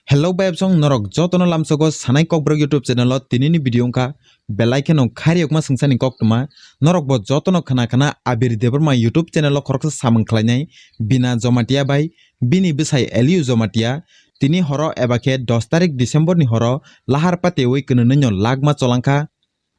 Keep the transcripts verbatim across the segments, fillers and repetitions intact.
Hello bayapsong, norok jotono lamsogo Sanai Kokborok YouTube channel o tinini video wngkha belai kheno khairiyokma swngchani koktwma. Norok bo jotono khna khna Abir Debbarma YouTube channel o khoroksa samung khlainai Bina Jomatia bai bini bwsai Eliu Jomatia tini horo eba khe dos tarik December ni horo lahar pateui kwnwi no lagma cholangkha.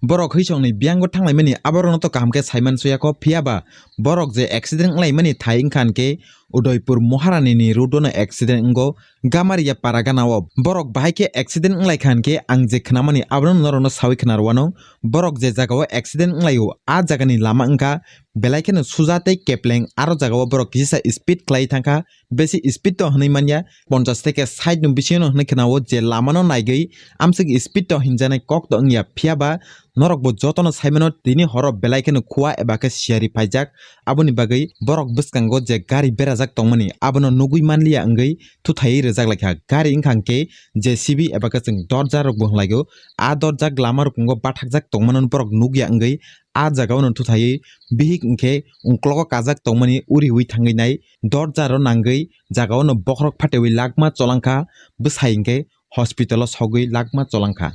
Borok hwisongni biyango thanglaimani aborokno to kaham khe saiman suyakho, phiyaba borok je accident wnglaimani thai wngkha hinkhe Udaipur Maharani ni road o no accident wngo, Gamaria para gana o. Borok bahai khe accident wnglaikha hinkhe ang je khnamani abono norokno saui khna rwano. Borok je jaga o accident wnglaio a jaga ni lama wngkha belai kheno suja tei kepleng, aro jaga o borok kisa speed khlai thangkha. Besi speed to hwnwi manya, ponchas theke sait ni bisingo no hwnwi khna o je lama no naigwi amswk speed to hinjanai kok to wngya, phiyaba norok bo jotono saimano tini horo belai kheno khua eba khe siyari phaijak, aboni bagwi borok bwskango je gari berajak tongmani abono nugwi manliya wngwi thuthaiwi rwjak laikha. Gari wngkha hinkhe J C B eba khe chwng dorja rok bo hwnlaigo, a dorjak lama rukungbo bathakjak tongmano borok nukya wngwi a jaga o no thuthaiwi bihik hinkhe ungklogo kajak tongmani uriwi thangwi nai. Dorja ro nangwi jaga o no bokhorok phatewi lagma cholangkha, bwsai hinkhe hospital o sogwi lagma cholangkha.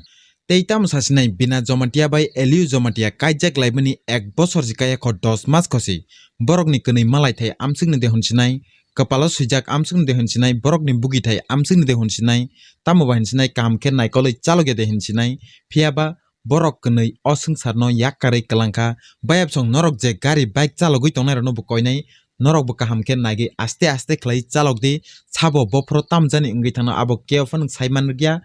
Tei tamo sasinai Bina Jomatia bai Eliu Jomatia kaijak laimani ek bosor si kaya kho dos mas khosi. Borokni kwnwi malai thai amswkni de hwnsinai, kwpalo swijak amswkni de hwnsinai, borokni bugi thai amswkni de hwnsinai, tamo ba hwnsinai kaham khe naikolwi chalokya de hwnsinai, phiyaba borok kwnwi o swngcharno yak karwi kwlangkha. Bayapsong norok je gari bike chalogwi tongnairokno bo koinai, norok bo kaham khe naigwi aste aste khlai chalok di, sabo bophoro tamjani wngwi thangno abo kebo phano sai man rwkya.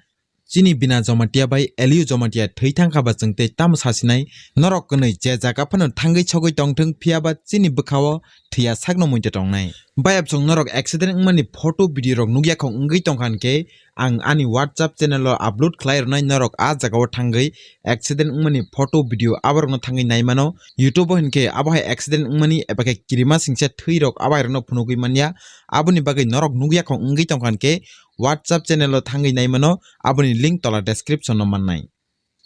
Chini Bina Jomatia bai Eliu Jomatia thwi thangkha ba chwng tei tamo sasinai, norok kwnwi je jaga phano thangwi sogwi tongthwng, phiyaba chini bwkhao thwiya sakno muitu tongnai. Bayapsong norok accident wngmani photo video rok nukya khong wngwi tongkha hinkhe ang ani WhatsApp channel o upload khlai rwnai, norok a jaga o thangwi accident wngmani photo video aborokno thangwi naimano. YouTube o hinkhe abo hai accident wngmani eba khe kirima singcha thwi rok abo hai rokno phunugwi manya. Aboni bagwi norok nukya khong wngwi tongkha hinkhe WhatsApp channel o thangwi naimano, aboni link tola description o mannai.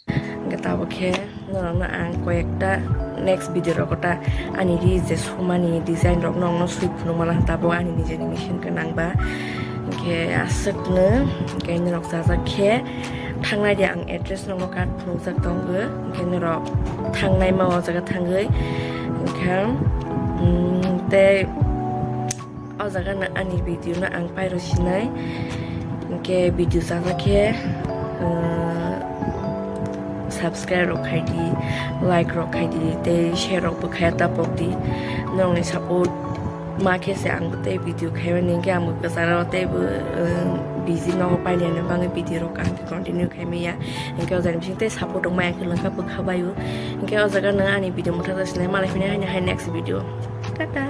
Hingke tabuk khe norokno ang koyekta next video rogo ta ani ri je sumani design rok nokno sui phunukmano tabuk ani nijeni machine gwnang ba. Hingke aswkno hingke norok chajak khe thangnai de ang address nokno card phunukjak tongo. Hingke norok thangnai ma o jaga thangwi hingke, mm, tei O jaga no ani video no ang pairo sinai. Hingke video chajak khe, uh, subscribe rok khai di, like rok khai di, tei share rok bo khai tapok di. Nongni support ma khe se ang bo tei video khai mani, hingke ang bo kwcharo tei bo, uh, busy nogo pailiya ni bagwi video rok ang continue khai maya. Hingke o jaga ni bising tei support rok maya khe lwngkha bwkha baio. Hingke o jaga no ani video mwthajak sinai, malai phini haino hai next video. Tata.